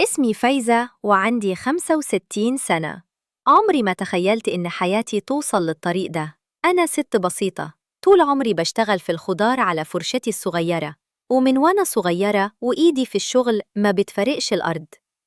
اسمي فايزة وعندي 65 سنة. عمري ما تخيلت إن حياتي توصل للطريق ده. أنا ست بسيطة، طول عمري بشتغل في الخضار على فرشتي الصغيرة، ومن وأنا صغيرة وإيدي في الشغل ما بتفرقش الأرض.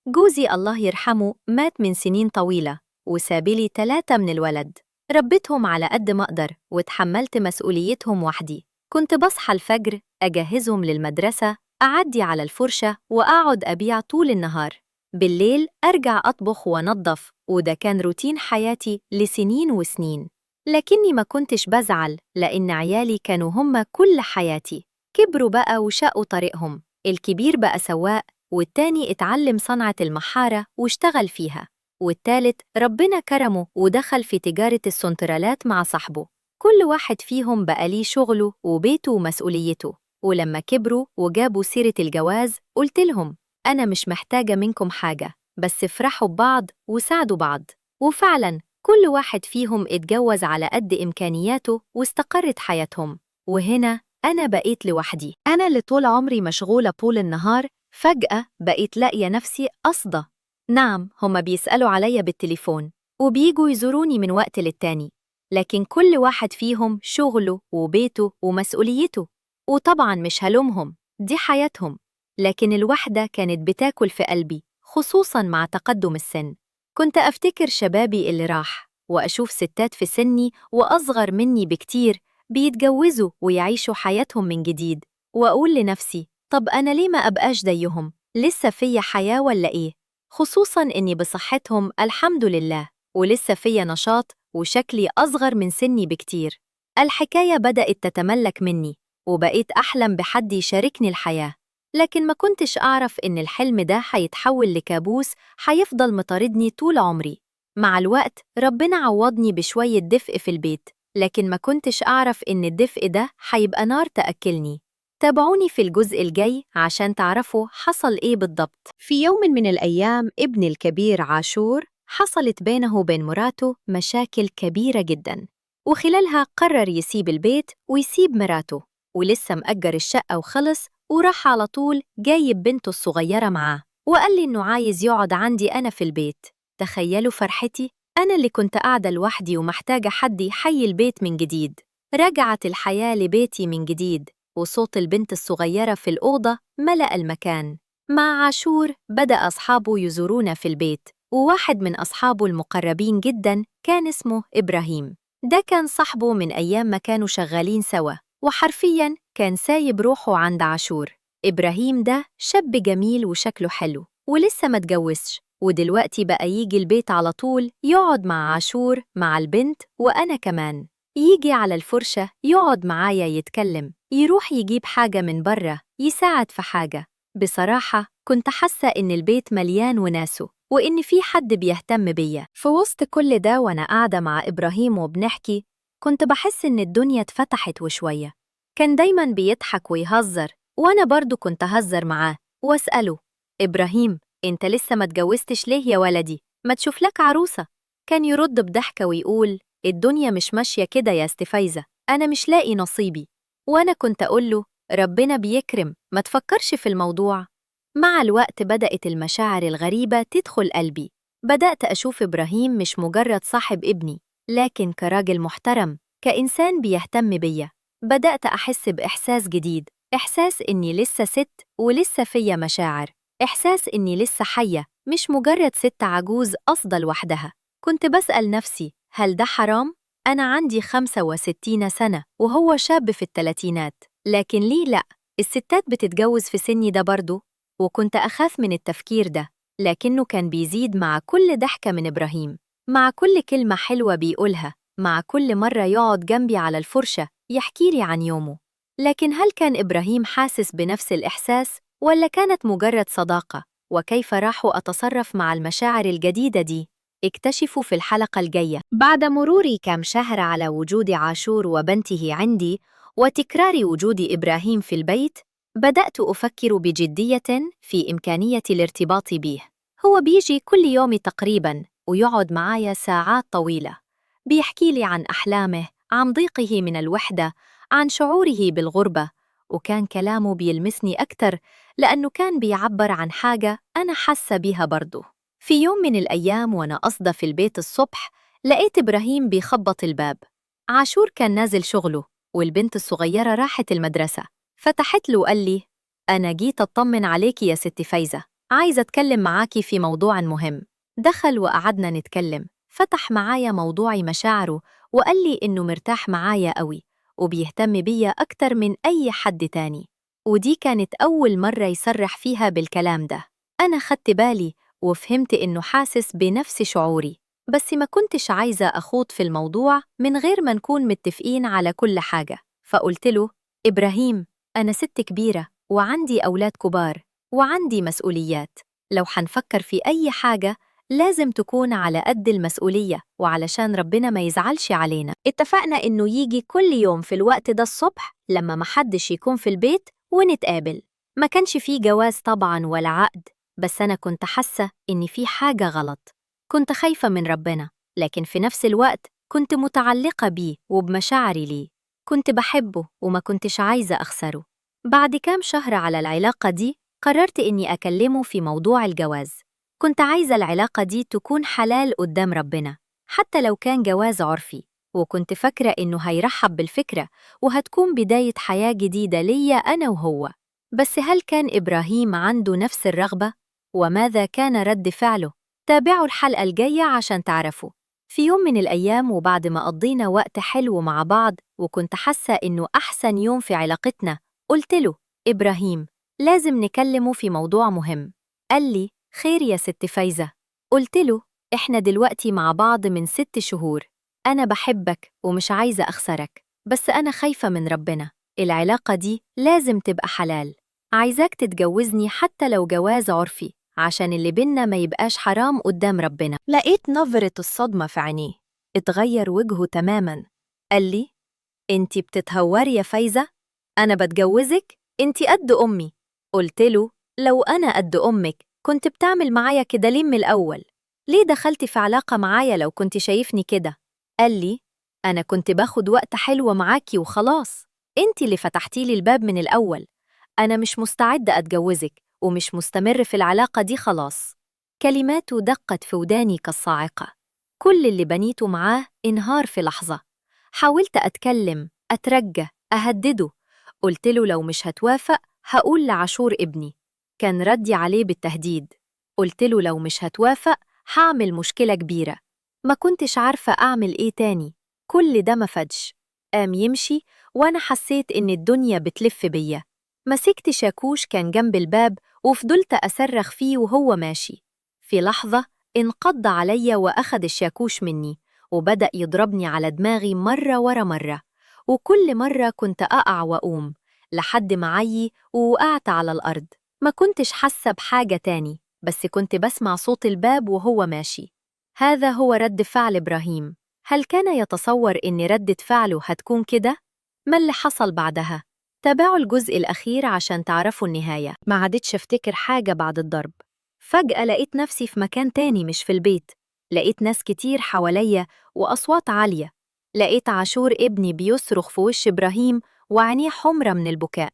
جوزي الله يرحمه مات من سنين طويلة وسابلي 3 من الولد. ربيتهم على قد ما أقدر وتحملت مسؤوليتهم وحدي. كنت بصحى الفجر أجهزهم للمدرسة، أعدي على الفرشة وأقعد أبيع طول النهار. بالليل أرجع أطبخ وأنظف، وده كان روتين حياتي لسنين وسنين. لكني ما كنتش بزعل لأن عيالي كانوا هم كل حياتي. كبروا بقى وشقوا طريقهم، الكبير بقى سواق، والتاني اتعلم صنعة المحارة واشتغل فيها، والتالت ربنا كرمه ودخل في تجارة السنترالات مع صاحبه. كل واحد فيهم بقى ليه شغله وبيته ومسؤوليته. ولما كبروا وجابوا سيرة الجواز قلت لهم أنا مش محتاجة منكم حاجة، بس افرحوا ببعض وساعدوا بعض. وفعلا كل واحد فيهم اتجوز على قد إمكانياته واستقرت حياتهم. وهنا أنا بقيت لوحدي، أنا اللي طول عمري مشغولة طول النهار، فجأة بقيت لاقية نفسي قصدة. نعم، هما بيسألوا عليا بالتليفون وبيجوا يزوروني من وقت للتاني، لكن كل واحد فيهم شغله وبيته ومسؤوليته، وطبعا مش هلومهم، دي حياتهم. لكن الوحدة كانت بتاكل في قلبي، خصوصا مع تقدم السن. كنت أفتكر شبابي اللي راح، وأشوف ستات في سني وأصغر مني بكتير بيتجوزوا ويعيشوا حياتهم من جديد، وأقول لنفسي طب أنا ليه ما أبقاش زيهم؟ لسه فيا حياة ولا إيه؟ خصوصاً إني بصحتهم الحمد لله، ولسه فيا نشاط وشكلي أصغر من سني بكتير. الحكاية بدأت تتملك مني، وبقيت أحلم بحد يشاركني الحياة. لكن ما كنتش أعرف إن الحلم ده هيتحول لكابوس هيفضل مطاردني طول عمري. مع الوقت ربنا عوضني بشوية دفء في البيت، لكن ما كنتش أعرف إن الدفء ده هيبقى نار تأكلني. تابعوني في الجزء الجاي عشان تعرفوا حصل إيه بالضبط. في يوم من الأيام ابني الكبير عاشور حصلت بينه وبين مراته مشاكل كبيرة جدا، وخلالها قرر يسيب البيت ويسيب مراته، ولسه مأجر الشقة وخلص، وراح على طول جايب بنته الصغيرة معاه، وقال لي إنه عايز يقعد عندي أنا في البيت. تخيلوا فرحتي، أنا اللي كنت قاعدة لوحدي ومحتاجة حد يحيي البيت من جديد. رجعت الحياة لبيتي من جديد، وصوت البنت الصغيرة في الأوضة ملأ المكان. مع عاشور بدأ أصحابه يزورونا في البيت، وواحد من أصحابه المقربين جدا كان اسمه إبراهيم. ده كان صاحبه من أيام ما كانوا شغالين سوا، وحرفيا كان سايب روحه عند عاشور. إبراهيم ده شاب جميل وشكله حلو ولسه ما اتجوزش، ودلوقتي بقى يجي البيت على طول يقعد مع عاشور مع البنت وأنا كمان. يجي على الفرشة يقعد معايا يتكلم، يروح يجيب حاجة من بره، يساعد في حاجة. بصراحة كنت حاسة إن البيت مليان وناسه، وإن في حد بيهتم بيا. في وسط كل ده وأنا قاعدة مع إبراهيم وبنحكي، كنت بحس إن الدنيا اتفتحت وشوية. كان دايماً بيضحك ويهزر، وأنا برضو كنت أهزر معاه وأسأله إبراهيم أنت لسه ما اتجوزتش ليه يا ولدي؟ ما تشوف لك عروسة. كان يرد بضحكة ويقول الدنيا مش ماشية كده يا استفايزة، أنا مش لاقي نصيبي. وأنا كنت أقول له ربنا بيكرم، ما تفكرش في الموضوع. مع الوقت بدأت المشاعر الغريبة تدخل قلبي. بدأت أشوف إبراهيم مش مجرد صاحب ابني، لكن كراجل محترم، كإنسان بيهتم بيا. بدأت أحس بإحساس جديد، إحساس إني لسه ست ولسه فيا مشاعر، إحساس إني لسه حية، مش مجرد ست عجوز قاصدة لوحدها. كنت بسأل نفسي هل ده حرام؟ أنا عندي 65 سنة وهو شاب في الثلاثينات، لكن ليه لأ؟ الستات بتتجوز في سني ده برضو. وكنت أخاف من التفكير ده، لكنه كان بيزيد مع كل ضحكة من إبراهيم، مع كل كلمة حلوة بيقولها، مع كل مرة يقعد جنبي على الفرشة يحكي لي عن يومه. لكن هل كان إبراهيم حاسس بنفس الإحساس ولا كانت مجرد صداقة؟ وكيف راح أتصرف مع المشاعر الجديدة دي؟ اكتشفوا في الحلقة الجاية. بعد مرور كام شهر على وجود عاشور وبنته عندي وتكرار وجود إبراهيم في البيت، بدأت أفكر بجدية في إمكانية الارتباط به. هو بيجي كل يوم تقريباً ويقعد معايا ساعات طويلة، بيحكي لي عن أحلامه، عن ضيقه من الوحدة، عن شعوره بالغربة، وكان كلامه بيلمسني أكتر لأنه كان بيعبر عن حاجة أنا حاسة بيها برضه. في يوم من الأيام وأنا قاصدة في البيت الصبح، لقيت إبراهيم بيخبط الباب. عاشور كان نازل شغله والبنت الصغيرة راحت المدرسة. فتحت له وقال لي: أنا جيت أطمن عليكي يا ست فايزة، عايزة أتكلم معاكي في موضوع مهم. دخل وقعدنا نتكلم. فتح معايا موضوع مشاعره وقال لي إنه مرتاح معايا قوي وبيهتم بيا أكتر من أي حد تاني، ودي كانت أول مرة يصرح فيها بالكلام ده. أنا خدت بالي وفهمت إنه حاسس بنفس شعوري، بس ما كنتش عايزة أخوض في الموضوع من غير ما نكون متفقين على كل حاجة. فقلت له: إبراهيم، أنا ست كبيرة وعندي أولاد كبار وعندي مسؤوليات، لو حنفكر في أي حاجة لازم تكون على قد المسؤولية وعلشان ربنا ما يزعلش علينا. اتفقنا إنه يجي كل يوم في الوقت ده الصبح لما محدش يكون في البيت ونتقابل. ما كانش فيه جواز طبعا ولا عقد، بس أنا كنت حاسة إن في حاجة غلط. كنت خايفة من ربنا، لكن في نفس الوقت كنت متعلقة بيه وبمشاعري ليه. كنت بحبه وما كنتش عايزة أخسره. بعد كام شهر على العلاقة دي قررت إني أكلمه في موضوع الجواز. كنت عايزة العلاقة دي تكون حلال قدام ربنا، حتى لو كان جواز عرفي، وكنت فاكرة إنه هيرحب بالفكرة وهتكون بداية حياة جديدة ليا أنا وهو. بس هل كان إبراهيم عنده نفس الرغبة؟ وماذا كان رد فعله؟ تابعوا الحلقة الجاية عشان تعرفوا. في يوم من الأيام وبعد ما قضينا وقت حلو مع بعض وكنت حاسة إنه أحسن يوم في علاقتنا، قلت له: إبراهيم، لازم نكلمه في موضوع مهم. قال لي: خير يا ست فايزة. قلت له: إحنا دلوقتي مع بعض من 6 شهور، أنا بحبك ومش عايزة أخسرك، بس أنا خايفة من ربنا، العلاقة دي لازم تبقى حلال، عايزاك تتجوزني حتى لو جواز عرفي عشان اللي بينا ما يبقاش حرام قدام ربنا. لقيت نظرة الصدمة في عينيه، اتغير وجهه تماما. قال لي: انتي بتتهوري يا فايزة؟ أنا بتجوزك؟ انتي قد أمي. قلت له: لو أنا قد أمك كنت بتعمل معايا كده ليه من الأول؟ ليه دخلتي في علاقة معايا لو كنت شايفني كده؟ قال لي: أنا كنت باخد وقت حلو معاكي وخلاص، انتي اللي فتحتي لي الباب من الأول. أنا مش مستعدة أتجوزك ومش مستمر في العلاقة دي خلاص. كلماته دقت في وداني كالصاعقة. كل اللي بنيته معاه انهار في لحظة. حاولت أتكلم، أترجى، أهدده. قلت له لو مش هتوافق هقول لعاشور ابني. كان ردي عليه بالتهديد. قلت له لو مش هتوافق هعمل مشكلة كبيرة. ما كنتش عارفة أعمل إيه تاني، كل ده ما فادش. قام يمشي وأنا حسيت إن الدنيا بتلف بيا. مسكت شاكوش كان جنب الباب وفضلت أصرخ فيه وهو ماشي. في لحظة انقض عليا وأخد الشاكوش مني وبدأ يضربني على دماغي مرة ورا مرة، وكل مرة كنت أقع وأقوم لحد ما عيي ووقعت على الأرض. ما كنتش حاسة بحاجة تاني، بس كنت بسمع صوت الباب وهو ماشي. هذا هو رد فعل إبراهيم. هل كان يتصور إن ردة فعله هتكون كده؟ ما اللي حصل بعدها؟ تابعوا الجزء الأخير عشان تعرفوا النهاية. ما عادتش أفتكر حاجة بعد الضرب. فجأة لقيت نفسي في مكان تاني مش في البيت. لقيت ناس كتير حواليا وأصوات عالية. لقيت عاشور ابني بيصرخ في وش إبراهيم وعينيه حمرة من البكاء.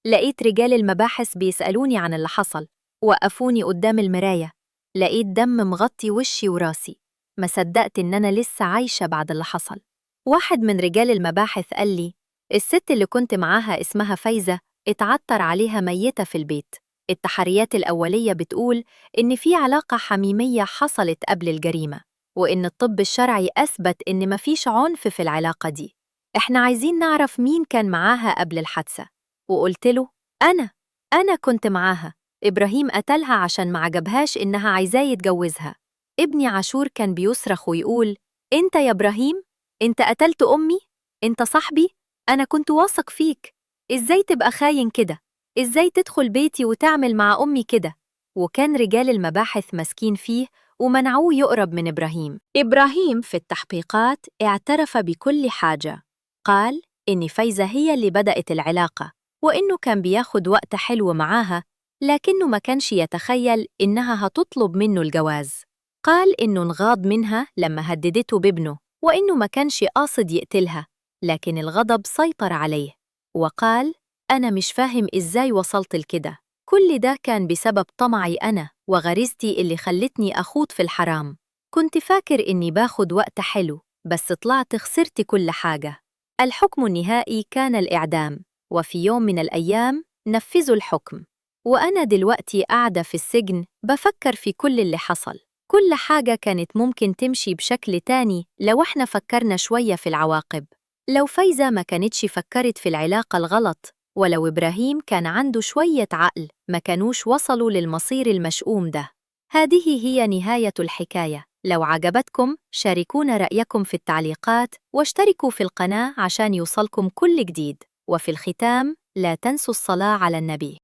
لقيت رجال المباحث بيسألوني عن اللي حصل، وقفوني قدام المراية. لقيت دم مغطي وشي وراسي. ما صدقت إن أنا لسه عايشة بعد اللي حصل. واحد من رجال المباحث قال لي: الست اللي كنت معاها اسمها فايزة اتعتر عليها ميتة في البيت. التحريات الأولية بتقول إن في علاقة حميمية حصلت قبل الجريمة، وإن الطب الشرعي أثبت إن مفيش عنف في العلاقة دي. إحنا عايزين نعرف مين كان معاها قبل الحادثة. وقلت له: أنا كنت معاها. إبراهيم قتلها عشان ما عجبهاش إنها عايزاه يتجوزها. ابني عاشور كان بيصرخ ويقول: أنت يا إبراهيم؟ أنت قتلت أمي؟ أنت صاحبي؟ أنا كنت واثق فيك، إزاي تبقى خاين كده؟ إزاي تدخل بيتي وتعمل مع أمي كده؟ وكان رجال المباحث ماسكين فيه ومنعوه يقرب من إبراهيم. إبراهيم في التحقيقات اعترف بكل حاجة. قال إن فايزة هي اللي بدأت العلاقة، وإنه كان بياخد وقت حلو معاها، لكنه ما كانش يتخيل إنها هتطلب منه الجواز. قال إنه انغاض منها لما هددته بابنه، وإنه ما كانش قاصد يقتلها، لكن الغضب سيطر عليه. وقال: أنا مش فاهم إزاي وصلت لكده. كل ده كان بسبب طمعي أنا وغريزتي اللي خلتني أخوض في الحرام. كنت فاكر إني باخد وقت حلو، بس طلعت خسرت كل حاجة. الحكم النهائي كان الإعدام، وفي يوم من الأيام نفذوا الحكم. وأنا دلوقتي قاعدة في السجن بفكر في كل اللي حصل. كل حاجة كانت ممكن تمشي بشكل تاني لو احنا فكرنا شوية في العواقب. لو فايزة ما كانتش فكرت في العلاقة الغلط، ولو إبراهيم كان عنده شوية عقل، ما كانوش وصلوا للمصير المشؤوم ده. هذه هي نهاية الحكاية. لو عجبتكم شاركونا رأيكم في التعليقات، واشتركوا في القناة عشان يوصلكم كل جديد. وفي الختام لا تنسوا الصلاة على النبي.